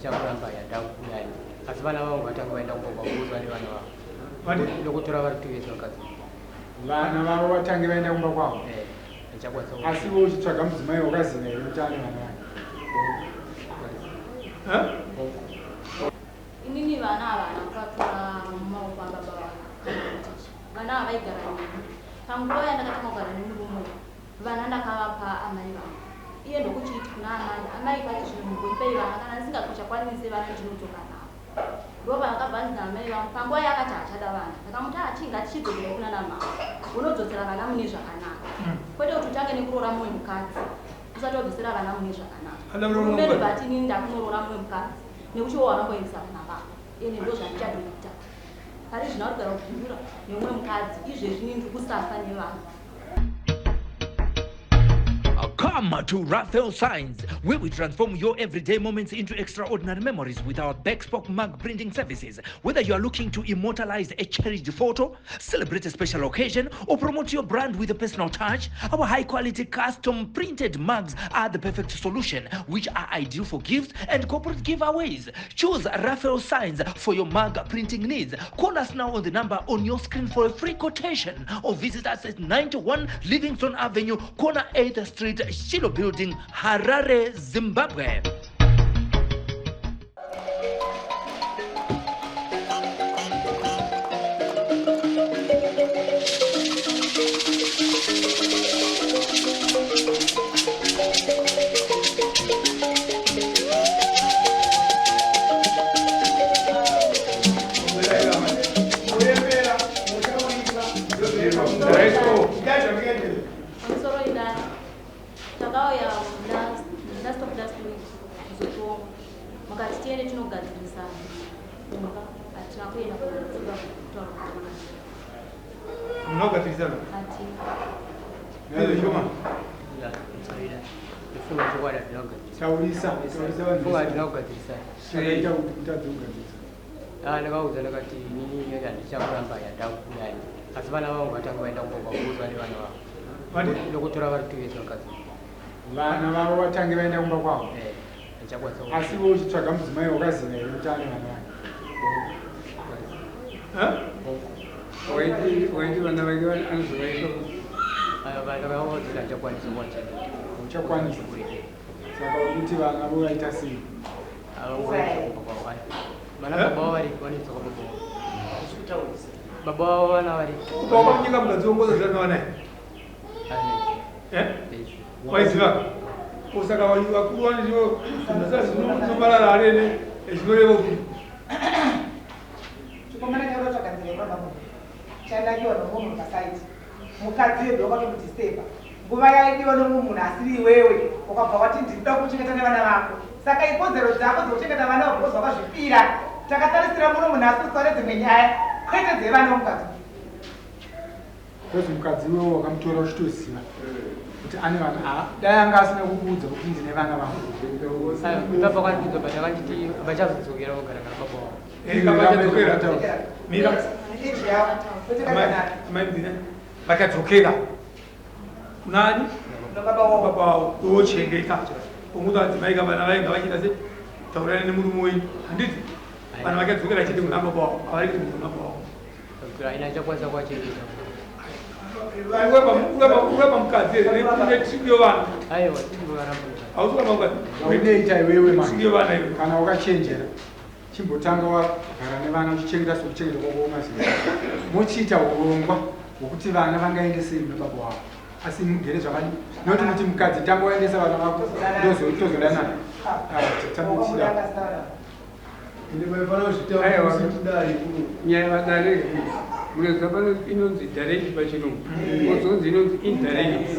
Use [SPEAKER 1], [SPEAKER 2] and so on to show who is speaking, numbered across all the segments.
[SPEAKER 1] handichakuramba yandakuyani asi vana vangu vatanga vaenda kumba kwakuudzwa nevana vavo
[SPEAKER 2] Vati?
[SPEAKER 1] ndokutora vari 2 years vakadzi.
[SPEAKER 3] Vana vavo vatange vaenda kumba kwavo?
[SPEAKER 1] Eh, handichakwanisa.
[SPEAKER 3] Asi iwe uchitsvaga mudzimai, wakaziva here kuti ane vana vake?
[SPEAKER 2] Eh?
[SPEAKER 4] Inini vana ava hana kuvatora mumaoko ababa vavo kana kuti vana ava vaigara neni. Panguva yandakatanga kugara nemurume uyu, vana ndakavapa amai vangu. Iye ndokuchiti kuna amai, amai pati zvino mugondipei vana, kana ndisingakuchakwanise vana ndinodzoka navo. Ndo vakabva naamai vangu. Panguva yaakati haachada vana, ndakamuti ati ngatichidzokerai kuna namama, unodzosera vana mune zvakanaka, kwete kuti utange nekuroora mumwe mukadzi usati wadzosera vana mune zvakanaka.
[SPEAKER 2] Ada kuroora
[SPEAKER 4] Murume
[SPEAKER 2] mumwe
[SPEAKER 4] ndobva ati inini ndakunoroora mumwe mukadzi nekuti iwo wakamboendesa vana vako, ende ndo zvandichadoita. Pari zvino ari kugara kuBindura nemumwe mukadzi. Izvezvi inini ndiri kusafa nevana.
[SPEAKER 5] Come to Raphael Signs, where we transform your everyday moments into extraordinary memories with our bespoke mug printing services. Whether you are looking to immortalize a cherished photo, celebrate a special occasion, or promote your brand with a personal touch, our high quality custom printed mugs are the perfect solution, which are ideal for gifts and corporate giveaways. Choose Raphael Signs for your mug printing needs. Call us now on the number on your screen for a free quotation or visit us at 91 Livingston Avenue, corner 8th Street, Shiloh Building, Harare, Zimbabwe.
[SPEAKER 4] Pamusoro idai, takauya last of last week kuzotongwa, mukati tiende tinogadzirisana kumba. Hatina kuenda kunotsika kutaura kuti
[SPEAKER 2] Munogadzirisana?
[SPEAKER 4] Hatina.
[SPEAKER 2] Ndizvo shoma.
[SPEAKER 1] Ndifunga chokwadi hatina kugadzirisa.
[SPEAKER 3] Taurisa, taurisa vanhu.
[SPEAKER 1] Funga hatina kugadzirisana.
[SPEAKER 3] Chakaita kuti mutadze kugadzirisa?
[SPEAKER 1] Ah, ndakaudza ndakati inini handichakuramba yandakuyani asi vana vangu vatanga vaenda kumba kwakuudzwa nevana vavo.
[SPEAKER 2] Vati?
[SPEAKER 1] Ndokutora vari 2 years vakadzi.
[SPEAKER 3] Vana vavo vatange vaenda kumba kwavo?
[SPEAKER 1] Eh, handichakwanisa.
[SPEAKER 3] Asi iwe uchitsvaga mudzimai, wakaziva here kuti ane vana vake?
[SPEAKER 2] Eh?
[SPEAKER 6] Waiti vana vake anozovaisa?
[SPEAKER 1] Ndakaudza kuti handichakwanisa kuwachengeta.
[SPEAKER 3] Uchakwanisa? Saka uri kuti vana vovaita sei?
[SPEAKER 1] Avangoenda kumba kwavo. Vana baba vavo varipo, vanoitsoka baba vavo, baba vavo vana varipo.
[SPEAKER 2] Kubva wakamunyika mukadzi wongoza zvirana vanaye? Eh? Waiziva? Saka vakuru vanoti zvinomarara arene zvinoreva kuti
[SPEAKER 7] Chikomana chakatsvaga nzira yekuramba munhu chandakiwa nomumwe munhu pasaiti. Mukadzi wedu wakatomudhistepa nguva yaidiwa nomumwe munhu asiri iwewe. Wakabva wati ndinoda kuchengeta nevana vako, saka ikodzero dzako dzekuchengeta vana because wakazvipira. Takatarisira muno munhu asi kutaure dzimwe nyaya, kwete dzevana vomukadzi.
[SPEAKER 3] Because mukadzi iwewe wakamutora uchitoziva kuti ane vana. Ah, dai anga asina kukuudza kuti ndine vana vangu.
[SPEAKER 1] Ipapa kwandiudza, but akanditi vachazodzokera vogara kana baba wavo.
[SPEAKER 2] Eh, vachadzokera. Mira.
[SPEAKER 7] Iji yavo kwete.
[SPEAKER 2] Amai.
[SPEAKER 7] Kakanaka.
[SPEAKER 2] Amai Mdina, vachadzokera kunani?
[SPEAKER 7] Nobaba wavo.
[SPEAKER 2] Baba wavo wochengeta. Umuti adzimai ka vana vainga vachiita se taurirana nemurume wenyu, handiti? Vanhu vachadzokera chete kuna baba wavo, havareki kuna baba wavo.
[SPEAKER 1] Ina achakwanisa kuwachengeta.
[SPEAKER 2] Urapa mukadzi here netriku yevana?
[SPEAKER 1] Aiwa, tisivaramba.
[SPEAKER 2] Hausi kuramba mukadzi.
[SPEAKER 3] Unoita iwewe
[SPEAKER 2] Triku yevana iwe.
[SPEAKER 3] Kana wakachenjera, chimbotanga wagara nevana uchichengeta sokuchengeta kwako umaziva, mochiita urongwa hwokuti vana vangaende sei kuna baba wavo, asi mugere zvakadii, nokuti muti mukadzi tanga waendesa vana vako, tozodanana tamuchida.
[SPEAKER 8] Ende maifana kuzvitaura kudare kuno.
[SPEAKER 6] Nyaya vadare, munoziva pano inonzi direct pachirungu, kozonzi inonzi indirect.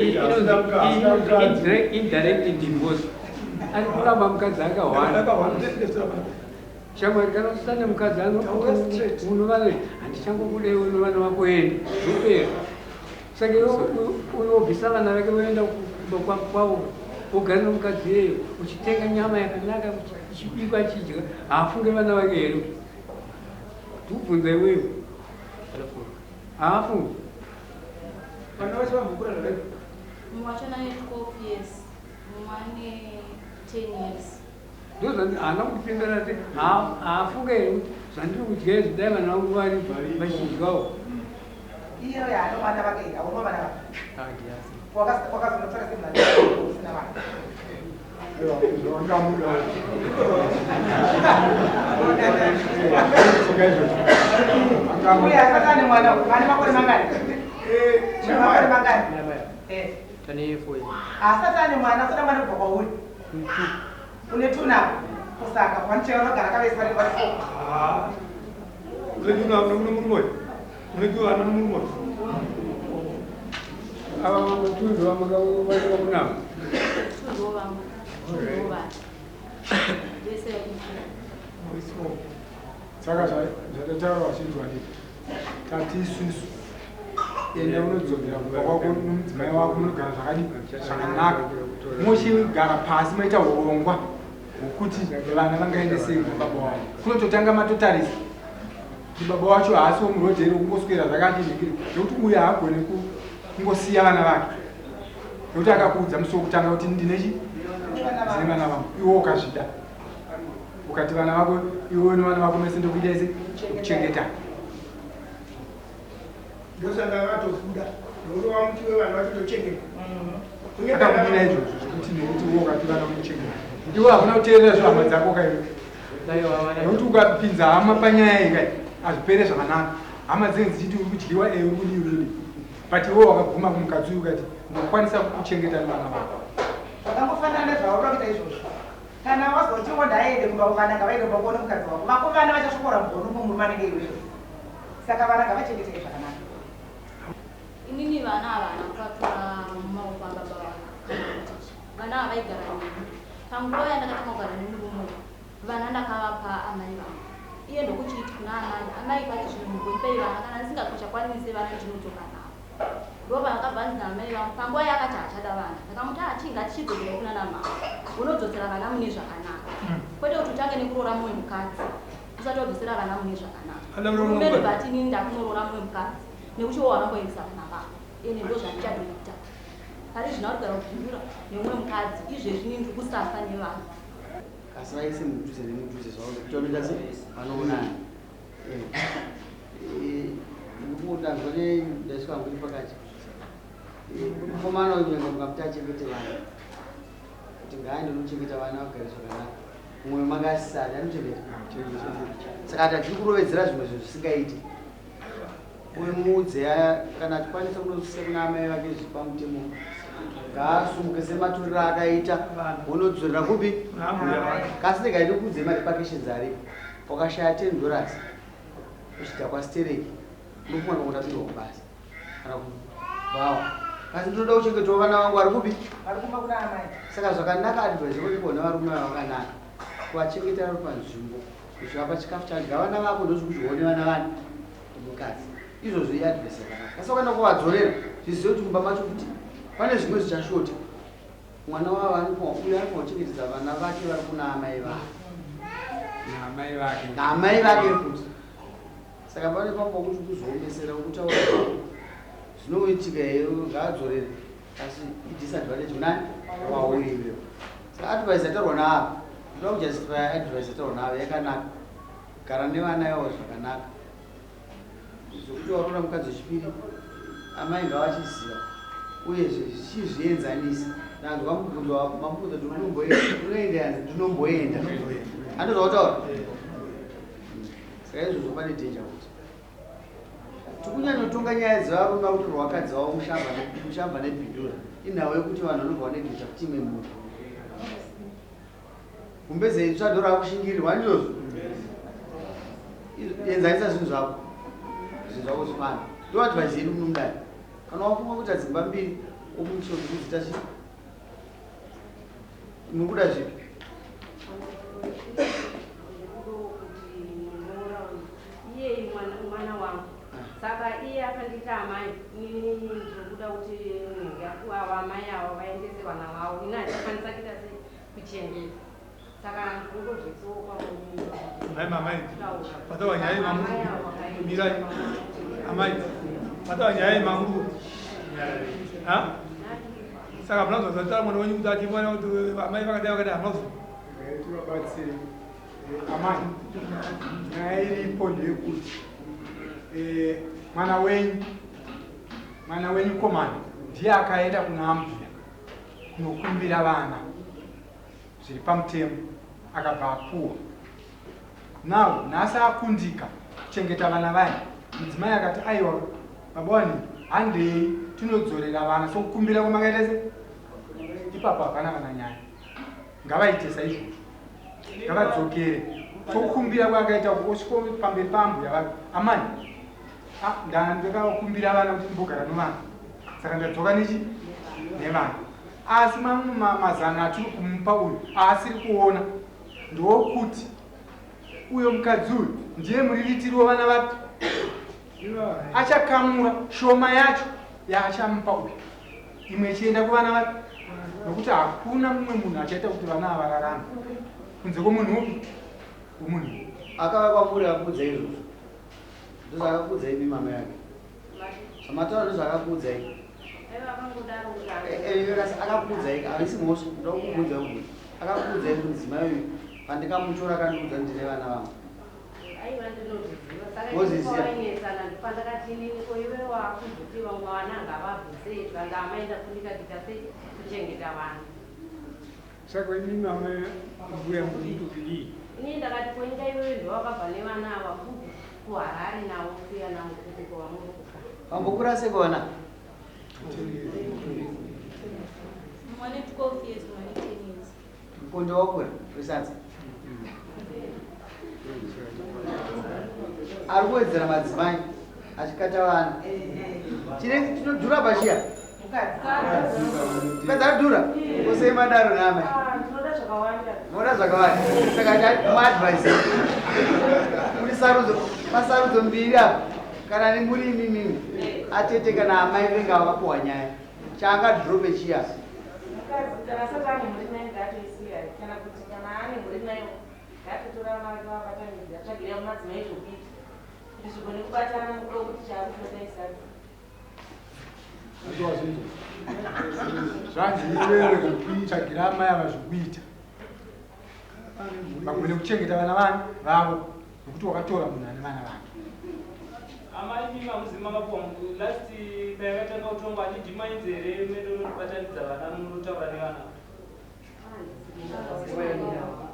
[SPEAKER 6] Inonzi indirect divorce. Ari kuramba mukadzi akahwanda. Shamwari, kana usisane mukadzi unova handichangokudei, unovana vako enda, zvopera. Saka iwe unobvisa vana vake voenda kumba kwavo, wogara nomukadzi iyeyo, uchitenga nyama yakanaka ichibikwa achidya. Haafunge vana vake here? Ndikubvunza iweyo, haafunge?
[SPEAKER 2] Vana vacho vambokura zvakadii?
[SPEAKER 4] Mumwe wacho ane 12 years, mumwe ane 10 years.
[SPEAKER 6] Ndozvandi haana kundipindura ati haafunge here kuti zvandiri kudya izvi dai vana vangu varipo vachidyawo.
[SPEAKER 7] Iye haana vana vake here? Hauna vana vake? Wakazonotora semwana usina vana. Uye asati ane mwana ane makore mangani? Makore mangani? Asati ane mwana, asati mwana kubva kwauri. Une tuna kusaka vanochera vanogara kavese vari vari four.
[SPEAKER 2] Ah. Une tuna une murume uyu. Une tuna une murume uyu.
[SPEAKER 6] Ava mutundu vamakavanwa kunavo.
[SPEAKER 4] Tundu vangu. Tundu vangu. Vese vari.
[SPEAKER 3] Saka zvatautaura vachinzwa ndizvo. Tati isusu enda unodzokera kumba kwako nomudzimai wako munogara zvakadii zvakanaka mochigara pasi moita urongwa hwokuti vana vangaende sei kuna baba wavo kunototanga matotarisa kuti baba wacho haasi womurodhi here wokungoswera zvakati nhikiri nekuti uyo haagone kungosiya vana vake nekuti akakuudza musi wokutanga kuti ndinechi ndine vana vangu iwe ukazvida ukati vana vako iwe nevana vako mese ndokuita ese kuchengeta
[SPEAKER 9] ndosaka akatobuda nokuti wamuti wevanhu vachitochengeta
[SPEAKER 3] akakudira izvozvo zvekuti nekuti iwe ukati vana unochengeta iwe hakuna kuteerera zvo hama dzako kaiwe nekuti ukapinza hama panyaya iyi kai hazvipere zvakanaka hama dzinenge dzichiti uri kudyiwa e uri kudii uri kudii but iwe wakaguma kumukadzi uyu ukati ndokwanisa kukuchengeta nevana vako
[SPEAKER 7] zvakangofanana nezvauri kuita izvozvo Kana wazotiwo ndaende kumba kuvana ngavaende kumba kuone mukadzi wako. Vako vana vachasvokora mugoni umwe murume anenge iwewe. Saka vana ngavachengeteke zvakanaka.
[SPEAKER 4] Inini vana ava hana kuvatora mumaoko ababa vangu kana kuti vana ava vaigara neni. Panguva yandakatanga kugara nemurume uyu vana ndakavapa amai vangu. Iye ndokuchiti kuna amai, amai pari zvino mugonipei vana kana ndisingakuchakwanise vana ndinodzoka navo. Ndopavakabva hanzi naamai vangu panguva yaakati haachada vana ndakamuti ah chii ngatichidzokerai kunana mama unodzosera vana mune zvakanaka kwete kuti utange nekuroora mumwe mukadzi usati wadzosera vana mune zvakanaka murume ndobva ati inini ndakunoroora mumwe mukadzi nekuti iwe wakamboendesa vana vako ende ndo zvandichadoita pari zvino ari kugara kubindura nemumwe mukadzi izvezvi ini ndiri kusafa nevana
[SPEAKER 10] asi vaise mudhuze nemudhuze zvavo zvekuti vanoita se vanoonana Ndanzwa ndaiswa hangu pakati. Mukomana uyu nyange mukamuti achengete vana. Kuti ngaaende unochengeta vana vagare zvakanaka. Mumwe make asisadi anochengeta. Saka tadii kurovedzera zvimwe zvinhu zvisingaiti. Uyu muudze kana achikwanisa kunosisa kuna amai vake zviri pamutemo ngaasumuke sematuriro akaita unodzorera kupi kasi rega ndikuudze marepartitions aripo Wakashaya 10 dollars uchidhakwa stereki unofunga ndongotabirwa kubasa kana kubhawa asi ndinoda kuchengetawo vana vangu vari kupi
[SPEAKER 7] vari kumba kuna amai
[SPEAKER 10] saka zvakanaka advice yekuti varume vava vakanaka kuvachengeta vari panzvimbo uchivapa chikafu chadya vana vako ndozvikuti uone vana vani mukadzi izvozvo iadvice yakanaka asi wakaenda kuvadzorera zvizive kuti mumba macho kuti pane zvimwe zvichashota Mwana wavo anofanirwa uyo anofanirwa kuchengetedza vana vake vari kuna amai vavo.
[SPEAKER 3] Naamai vake.
[SPEAKER 10] Naamai vake futi. Saka pane pamwe kuti kuzoomesera kutaura zvinoitika here ngaadzorere asi idisadvantage kunani kwauri iwewe. Saka advice yataurwa naavo ndoda kujustify advice yataurwa naavo yakanaka. Gara nevana iwavo zvakanaka. Zvokuti waroora mukadzi wechipiri amai ngavachiziva uyezve zvichizvienzanisa ndanzwa mubvunzo wamubvunza kuti unomboenda unoenda yanzi ndinomboenda andozvautaura saka izvozvo pane danger kuti tikunyanyotonga nyaya dzevarume vakutorwa vakadzi vavo mushamba nebhindura inhau yekuti vanhu vanobva vanegeta kuti imwe mhuri Gumbeze itsva ndorakushingirirwa handizvozvo? Enzanisa zvinhu zvako. Zvinhu zvako zvifana. Ndo advice yedu muno mudare. Kana wafunga kuita dzimba mbiri omucho kudzita chii? Muri kuda zvipi?
[SPEAKER 11] Iye mwana wangu. Saka iye akandiita amai, inini ndinokuda kuti ava amai ava vaendese vana vavo. Ini handichakwanisa kuita sei kuchengeta. Saka ndinongozviisiwo
[SPEAKER 2] Mai mamai, patawa nyaya yemamuru. Mirai. Amai, patawa nyaya yemamuru. Ha? Saka hamuna kuzozataura mwana wenyu kuti ati mwana kuti amai vakadai vakadai hamuna kuzo.
[SPEAKER 3] ndivabatsire. Amai, nyaya iripo ndeyekuti mwana wenyu, mwana wenyu komana ndiye akaenda kuna ambuya kunokumbira vana zviri pamutemo, akabva apuwa. Now nhasi akundika kuchengeta vana vaya, mudzimai akati aiwa baba wani, handei tinodzorera vana sokukumbira kwamakaita se ipapo hapana kana nyaya. Ngavaite saizvozvo, ngavadzokere sokukumbira kwaakaita osviko pamberi paambuya vake, amai, ndakakumbira vana kuti ndimbogara novana, saka ndadzoka nechi nevana. Asi mamwe mazano atiri kumupa uyu aasiri kuona ndokuti uyo mukadzi uyu ndiye muriritiri wevana vapi, achakamura shoma yacho yaachamupa uyu, imwe ichienda kuvana vapi, nokuti hakuna mumwe munhu achaita kuti vana ava vararame kunze kwomunhu upi womunhu
[SPEAKER 10] akava kwamuri akuudza izvozvo. Ndozvaakakuudzai imi mama yake zvamataura, ndozvaakakuudzai. Akakuudzai, haisi mhosva, ndoda kukubvunzai kubvunza. Akakuudzai kuti mudzimai uyu pandikamutora akandiudza ndine vana vangu?
[SPEAKER 11] Aiwa, ndinozviziva. Saka
[SPEAKER 10] Wozviziva?
[SPEAKER 11] vainetsana, ndipandakati inini ko iwe wakuzoti vamwe vana ngavabvise, zvanzi amai ndakundika kuita sei kuchengeta vana.
[SPEAKER 6] Saka imi mama mbuya muri kudii?
[SPEAKER 11] Inini ndakati koinga iwewe ndowakabva nevana ava kupi kuHarare navo kuya navo kupi kwavamuri kugara.
[SPEAKER 10] Vambokura seko vana?
[SPEAKER 4] Mumwe ane 12 years, mumwe ane 10 years.
[SPEAKER 10] Mukondo wakura wesadza ari kuwedzera madzimai achikata vana. Chine chinodhura pachiya, mukadzi adhura kosei madaro namai?
[SPEAKER 7] Ndinoda zvakawanda.
[SPEAKER 10] Moda zvakawanda, saka muadvise kuti sarudzo, pasarudzo mbiri apa, kana nemuri imimimi atete kana amai venga vakapuhwa nyaya, chaangadhirope chiya?
[SPEAKER 7] Mukadzi kana asati ane mhuri naye ngaatoisiya, kana kuti kana ane mhuri nayo ngaatotora vana vake vabatanidze, atsvagire madzimai zvokuita kuti zvigone kubatana mukuda kuti chaakubata isadza.
[SPEAKER 3] Zvanzi iwewe tsvagira amai ava zvokuita vagone kuchengeta vana vani vavo, nokuti wakatora munhu ane vana vake.
[SPEAKER 12] Amai, imi mamuzi makapuwa last payakatanga kutongwa, handidhimainzi here mendinobatanidza vana munotaura nevana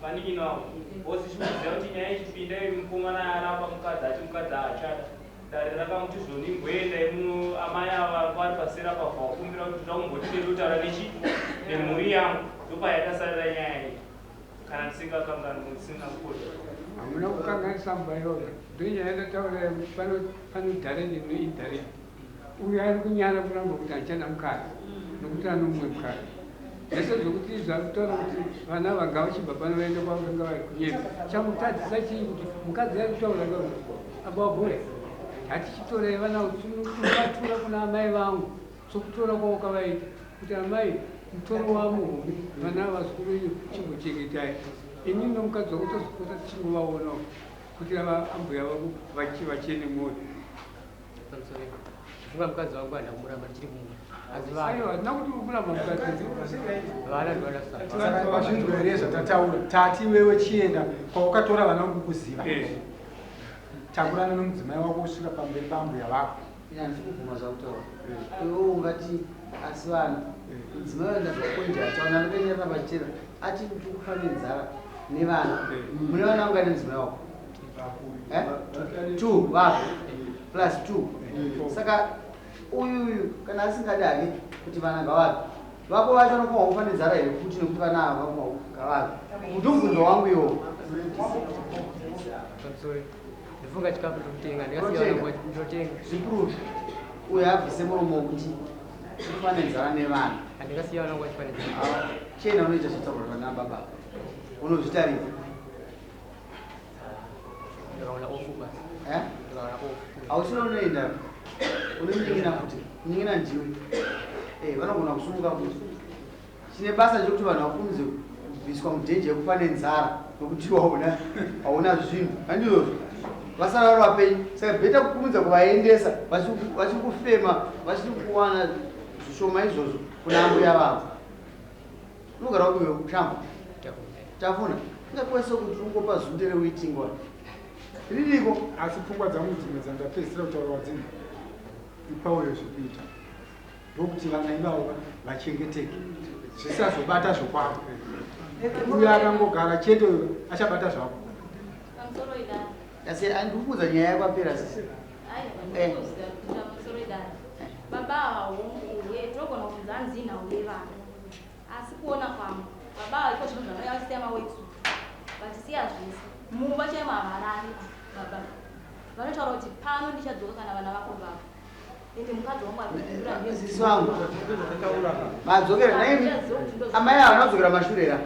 [SPEAKER 12] vanin'ina vavo bosi? Chikuziva kuti nyaya ichipinda mukomana aramba mukadzi, ati mukadzi haachada, dare rakamuti zvoni imboendai muno, amai ava vari pasera pavha wakumbira kuti toda kumboti ndotaura nechi nemhuri yangu, ndopayakasarira nyaya iyi, kana ndisingakanganwi, ndisina kukota.
[SPEAKER 6] Hamuna kukanganisa mubayiroga, ndonyaya ndataura pano. Pano dare nenoindirect, uyo ari kunyara kuramba kuti handichada mukadzi nokuti ano mumwe mukadzi, zvese zvokuti zvakutaura kuti vana vanga vachibva pano vaenda kwavo vanga vari kunyema, chamutadzisa chii kuti mukadzi ari kutaura ababore hatichitorai vana unovatura kuna amai vangu sokutora kwavo kavaita kuti amai mutoro wamuhombe, vana vazukuru venyu chimbochengetai, inini nomukadzi wangu tozopota tichingovaonawo kuti ava ambuya vavo vachene mwoyo.
[SPEAKER 1] Funga mukadzi wangu handina kumuramba, ndichiri kumuda, asi vana.
[SPEAKER 6] Aiwa, handina kuti uri kuramba mukadzi.
[SPEAKER 1] Vana ndivada.
[SPEAKER 3] Saka wazvinzwa here zvatataura? Tati iwewe chienda kwaukatora vana kukuziva, takurana nomudzimai wako kusvika pamberi paambuya vako.
[SPEAKER 10] Ine handisi kubvuma zvakutaura iwe. Ungati asi vana mudzimai waenda zvakonja ataona ndakanyarira pachitera ati ndikufa nenzara nevana. Mune vana vangani mudzimai wako? Eh? Two vako plus two, saka uyuyu kana asingadi hake kuti vana ngavavi vako vacho vanokona kufa nenzara here futi nekuti vana ava vakoma ngavavi? Ndobvunzo wangu iwowo.
[SPEAKER 1] Sorry. Ndifunga chikafu ndokutenga, ndikasiya ndotenga.
[SPEAKER 10] Zviproof uyo abvise muromo wekuti kufa nenzara nevana.
[SPEAKER 1] Handingasiya vana vangu vachifa.
[SPEAKER 10] Chena unoita zvataurwa vana baba, unozvitaridza.
[SPEAKER 1] Ndikaona off basi.
[SPEAKER 10] Eh?
[SPEAKER 1] Ndikaona off.
[SPEAKER 10] Hausina unoenda unomunin'ina futi, munin'ina ndiwe. Vanogona kusumuka futi. Chine basa chekuti vanhu vakurumidze kubviswa mudhenje yekufa nenzara nokuti hauna hauna zvinhu, handizvozvo? Vasara vari vapenyu, saka better kukurumidza kuvaendesa vachiri kufema, vachiri kuwana zvishoma izvozvo kuna ambuya vavo. Unogara upiwe shamba tafuna. Ingakwanisa kuti ungopa zunde rewaiting wani. Ririko.
[SPEAKER 3] Asi pfungwa dzangu dzimwe dzandapedzisira kutaura wadzimwe ipauyo zvekuita ndokuti vana ivavo vachengeteke zvisazobata zvokwavo. Uyo akangogara chete uyo achabata zvako.
[SPEAKER 4] Pamusoro idare.
[SPEAKER 10] Asi andikuudza nyaya yakwapera sisi.
[SPEAKER 4] Aiwa, ndikuziva kuti pamusoro idare. Baba ava hongu uye tinogona kunzi hanzi inhau yevana. Asi kuona kwangu, baba ava iko zvino zvanouya vachisiya maworksuit, vachisiya zvese. Mumba chaimo havarari baba. Vanotaura kuti pano ndichadzoka kana vana vako vafa. Ende mukadzi wangu ari kupindura ndiye.
[SPEAKER 10] Sisi wangu. Madzokera naimi. Amai ava vanodzokera mashure ra.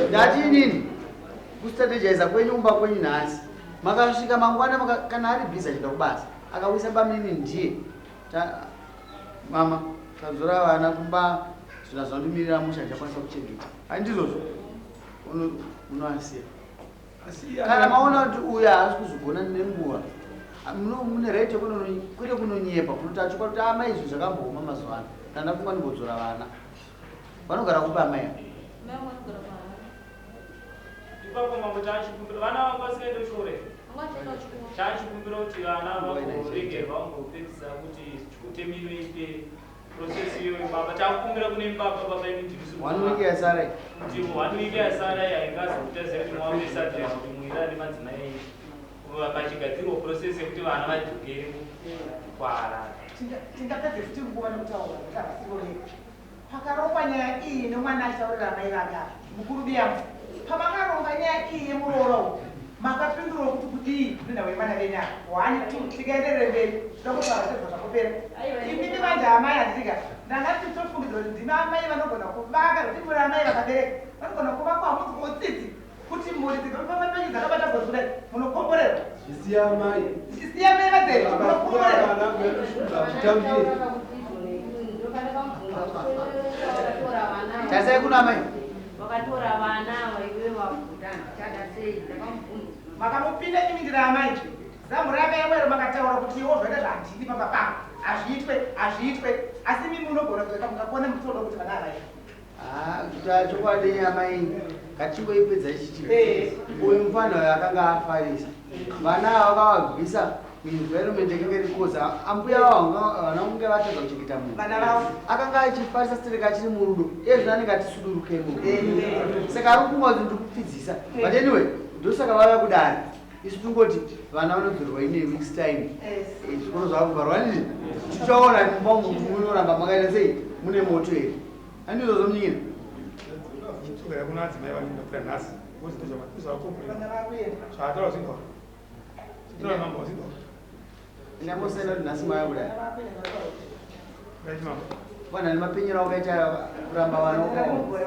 [SPEAKER 10] Ndati inini kustrategiza kwenyu kumba kwenyu nhasi. Makasvika mangwana maka, kana ari busy achienda kubasa. Akawisa bamunini ndiye. Ta, mama tadzora vana kumba zvina zvandimirira musha ndichakwanisa kuchengeta. Handizvozvo. Unoasiya. Kana maona kuti uyu haasi kuzogona nenguva mune right kwete kunonyepa kunoti achikwa kuti amai izvi zvakambooma mazuva ano kana ndafunga ndimbodzora vana vanogara kupi amai ava?
[SPEAKER 12] Ipapo mambo chaachikumbira vana vangu vasingaende kuchikoro here? Chaachikumbira kuti vana vamboregerwa vambopedzisa kuti chikutemino ipere process iyoyo baba takukumbira kune baba baba imi ndiri
[SPEAKER 10] One week yasara iyi.
[SPEAKER 12] Kuti one week yasara iyi haingazokuta sei kuti mwavesadira kuti muira nemadzimai enyu pachigadzirwa process yekuti vana vadzokere kuHarare.
[SPEAKER 7] Tingapedze futi nguva nekutaura kuti havasivo vega. Pakarongwa nyaya iyi nemwana achitaurira amai vake ava, mukuru biyangu, pamakaronga nyaya iyi yemuroora uyu, makapindura kuti kudii nenhau yevana venyu ava? One, two, tikaenderere mberi, toda kutaura chete zvakopera. Imimi manje amai handiti ka, ndanga ndichitofungidzira kuti ndimi amai vanogona kuvaka, nekuti muri amai vakabereka, vanogona kuvakwa hamunzwiwo tsitsi kuti mhuri dzikafamba penyu dzakabata gozi kudai, munokomborerwa.
[SPEAKER 8] Zvisiya amai.
[SPEAKER 7] Zvisiya amai vadzere, munokomborerwa.
[SPEAKER 10] Tarisai kuna amai.
[SPEAKER 11] Wakatora vana ava iwe wabuda handichada sei ndakamubvunza.
[SPEAKER 7] Makamupinda imi ndiri amai. Zamu rakayamwa iro makataura kuti iwo zvaita zvahandidi pamba pangu. Hazviitwe, hazviitwe. Asi imi munogona kudzoka mukakona mutoda kuti vana ava
[SPEAKER 10] Ah, kutaura chokwadi amai ngatingoipedza ichichi. Uyu mufana uyu akanga afarisa. Vana ava vakavabvisa kuenvironment yakanga iri koza. Ambuya avo havana kunge vatadza kuchengeta munhu.
[SPEAKER 7] Vana vavo.
[SPEAKER 10] Akanga achifarisa stereka achiri murudo. Iye zvino anenge atisuduruke murudo. Saka ari kufunga kuti ndiri kupfidzisa. But anyway, ndosaka vauya kudare. Isu tingoti vana vanodzorerwa in a week's time. Zvikoro zvakuvharwa nini? Tichaona mumba umu munoramba makaita sei? Mune moto here? Handizvozvo munyina.
[SPEAKER 2] Chitsukira kuna adzimai vanenge nhasi. Ngozi ndozvavakomplena. Zvaataura zvingawa. Chitaura mambo zvingawa.
[SPEAKER 10] Ndamosenda kuti nhasi mauya kudai.
[SPEAKER 2] Right mambo.
[SPEAKER 10] Vanhu vane mapenyero akaita kuramba vana wakaoma.